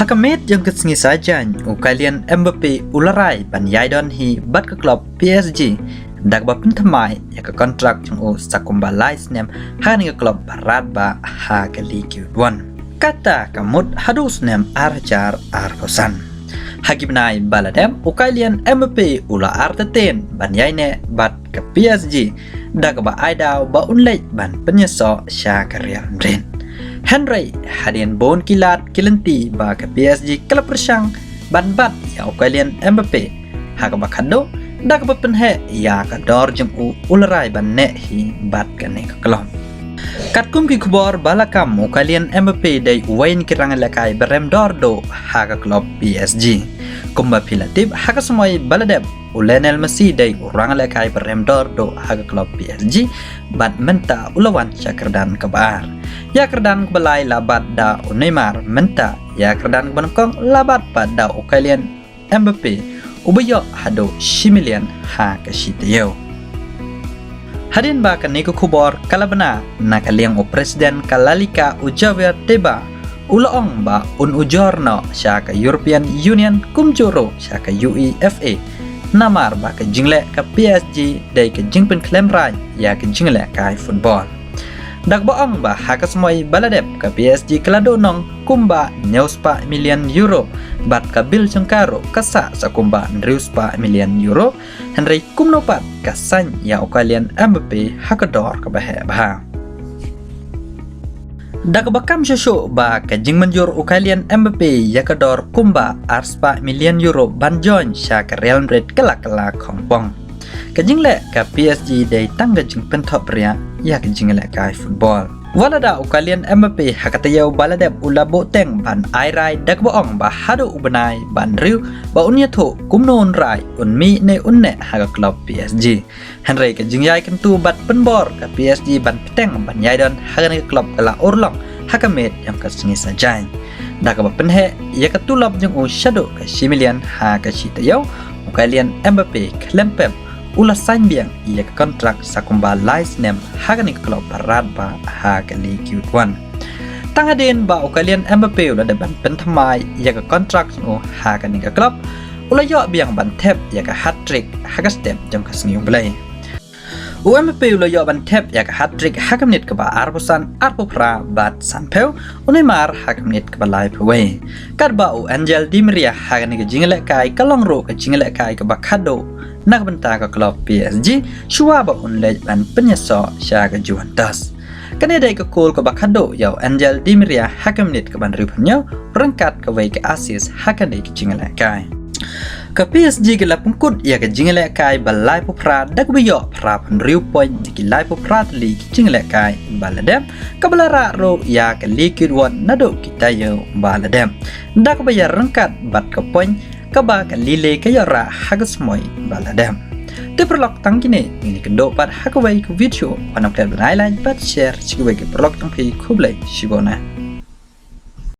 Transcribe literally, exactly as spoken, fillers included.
Ha ka miet jong ka sngi Saitjaiñ, u Kylian Mbappe u la rai ban ïai don hi bad ka klub P S G da kaba pynthymmai ïa ka kontrak jong u sa kumba lai snem ha kane ka klub ba radbah ha ka Ligue One. Kata ka mut haduh u snem ar hajar arphew san. Ha ki bnai ba la dep, u Kylian Mbappe u la artatien ban ïaineh bad ka P S G da kaba ai daw ba un leit ban pynïasoh sha ka Real Madrid. Hynrei hadien bun ki lad ki lynti ba ka P S G ka la pyrshang ban bat ïa u Kylian Mbappe ha kaba khadduh, da kaba pynheh ïa ka dor jong u, u la rai ban neh hi bad kane ka klub. Katkum ki khubor ba la kam, u Kylian Mbappe dei uwei na ki rangïalehkai ba rem dor duh ha ka klub P S G. Kumba phi la tip, ha ka samoi ba la dep, u Lionel Messi dei u rangïalehkai ba rem dor duh ha ka klub P S G, bad mynta u la wan sha kyrdan kaba ar. Ïa kyrdan kaba lai la bat da u Neymar, mynta ïa kyrdan kaba nyngkong la bat pat da u Kylian Mbappe, uba ïoh haduh shi million ha ka shi taïew. Hadien ba kane ka khubor ka la bna na ka liang, u President ka La Liga, u Javier Tebas, u la ong ba un ujor noh sha ka European Union kumjuh ruh sha ka UEFA, namar ba ka jingleh ka P S G dei ka jingpynkhlem raid ïa ka jinglehkai football. Da kaba ong ba ha ka samoi ba la dep, ka P S G ka la duhnong kumba hynñiew spah million euro, bad ka bill jong ka ruh ka sah sa kumba hynriew spah million euro, hynrei kumno pat ka saiñ ïa u Kylian Mbappe ha ka dor kaba heh bha. Da kaba kam shuh shuh ba ka jingmynjur u Kylian Mbappe ïa ka dor kumba ar spah million euro ban join sha ka Real Madrid ka la kylla khongpong. Ka jingleh ka P S G dei tang ka jingpynthop riak ïa ka jinglehkai football. Wat la da u Kylian Mbappe ha ka taïew ba la dep u la buhteng ban ai rai da kaba ong ba haduh u bnai ba hynriew ba un ïathuh kumno un rai, un mih ne un neh ha ka klub P S G. Hynrei ka jingïai kyntu bad pynbor ka P S G ban bteng ban ïai don ha kane ka klub ka la urlong ha ka miet jong ka sngi Saitjaiñ. Da kaba pynheh ïa ka tulop jong u shaduh ka shi million ha ka shi taïew, u Kylian Mbappe khlem pep u la saiñ biang ïa ka kontrak sa kumba lai snem ha kane ka klub ba radbah ha ka Ligue One. Tang hadien ba u Kylian Mbappe u la dep ban pynthymmai ïa ka kontrak jong u ha kane ka klub, u la ïoh biang ban thep ïa ka hat-trick ha ka step jong ka sngi U Blei. U Mbappe u la ïoh ban thep ïa ka hat-trick ha ka minit kaba arphew san, arphew phra bad sanphew, u Neymar ha ka minit kaba laiphew wei. Katba u Angel Di Maria ha kane ka jingïalehkai ka long ruh ka jingïalehkai kaba khadduh na ka bynta ka klub P S G shuwa ba un leit ban pynïasoh sha ka Juventus. Kane dei ka kol kaba khadduh ïa u Angel Di Maria ha ka minit kaba hynriewphew hynñiew, ryngkat kawei ka assist ha kane ka jingïalehkai. Ka P S G ka la pynkut ïa ka jingïalehkai ba laiphew phra da kaba ïoh phraphew hynriew point na ki laiphew phra tylli ki jingïalehkai ba la dep, kaba la rah ruh ïa ka Ligue One naduh ki taïew ba la dep, da kaba ïaryngkat bad ka point kaba ka Lille ka ïoh rah ha ka samoi ba la dep. Te paralok, tang kine, ngin ïakynduh pat ha kawei ka video. Wat nym klet ban ai like bad share sha kiwei ki paralok jong phi. Khublei shibun.